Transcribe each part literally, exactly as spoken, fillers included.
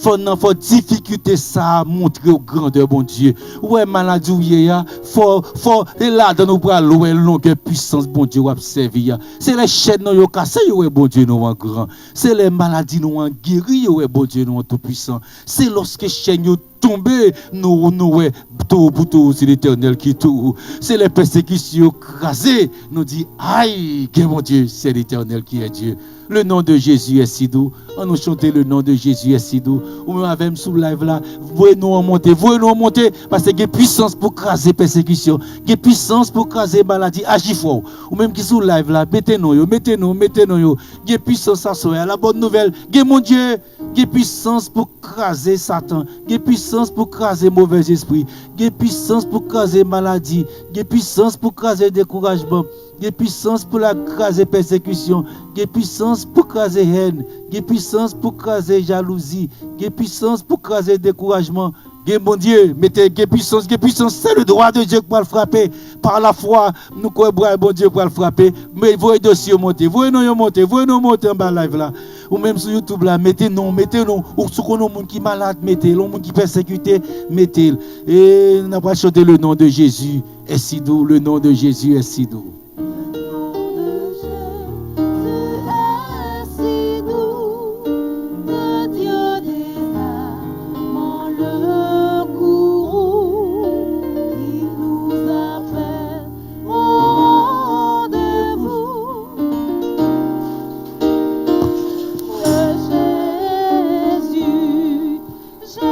Fò nan fò difikilte sa a montre w grandè Bondye. Ou wè maladi w ye a, fò, fò, e ladan ou pral wè longè pwisans Bondye w ap sèvi a. Se lè chèn nou yo kase, yo wè Bondye nou an gran. Se lè maladi nou an geri, yo wè Bondye nou an toupwisan. Se lòske chèn yo tonbe, nou, nou wè towo pou towo, se Letènèl ki towo. Se lè pèsekisyon yo kraze, nou di, ay, gen Bondye, c'est l'Éternel qui est Dieu. Le nom de Jésus est si doux. An nou chante le nom de Jésus est si doux. Ou menm avè m sou live la, voye non an monte, voye non an monte, paske gen pwisans pou kraze pèsekisyon, gen pwisans pou kraze maladi, aji fò. Ou menm ki sou live la, mete non yo, mete non, mete non yo. Gen pwisans aswè a, la bòn nouvèl, gen Bondye. Gen pwisans pou kraze Satan. Gen pwisans pou kraze movèzespri. Gen pwisans pou kraze maladi. Gen pwisans pou kraze dekourajman. Gen pwisans pou la kraze pèsekisyon. Gen pwisans pou kraze hèn. Gen pwisans pou kraze jalouzi. Gen pwisans pou kraze dekourajman. Gen Bondye, mete gen pwisans, gen pwisans. Se le dwa de Dye k pral frape. Pa lafwa, nou kwè bra Bondye pral frape. Men voye dosye yo monte, voye non yo monte, voye non yo monte anba live la. Ou menm sou YouTube la, mete non, mete non. Ou si w konnen yon moun ki malad, mete l. Yon moun ki pèsekite, mete l. E n ap pral chante le nom de Jésus est si doux, le nom de Jésus est si doux. Le nom de Jésus est si doux, que Dieu descend, mon le courroux, il nous appelle au rendez-vous. Que Jésus, Jésus,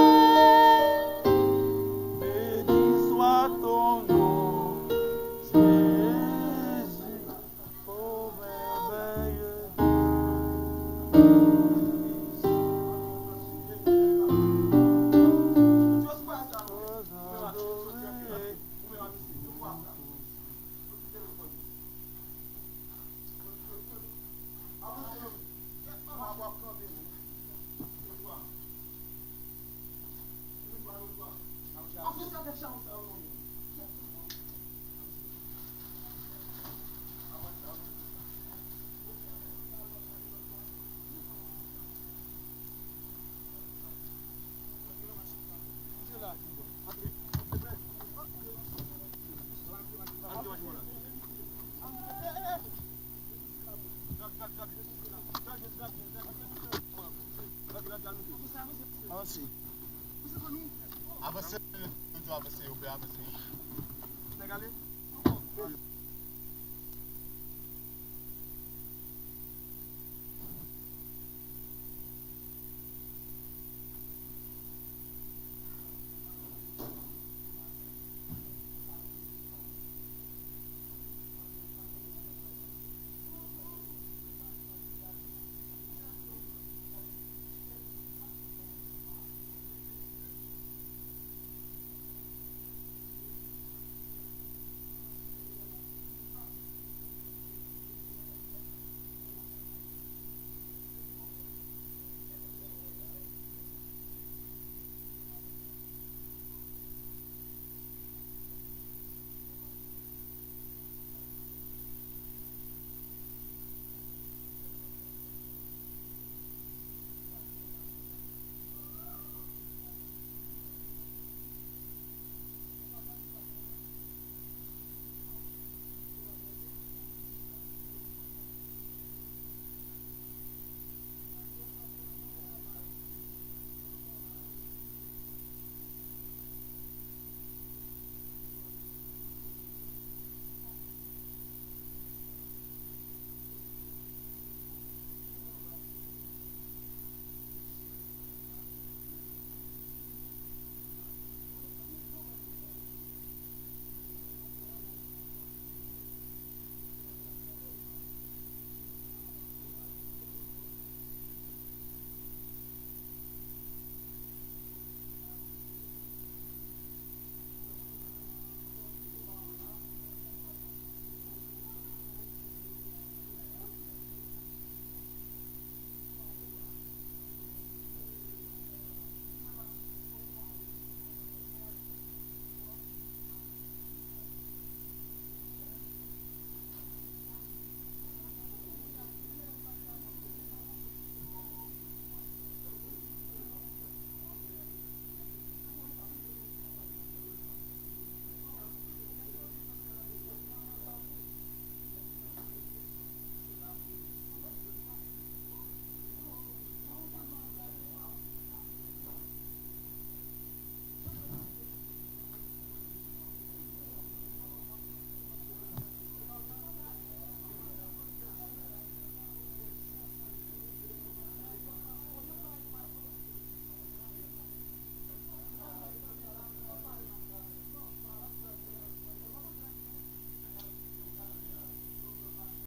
béni soit ton nom, Jésus. Avanse. Avanse, avanse, avanse.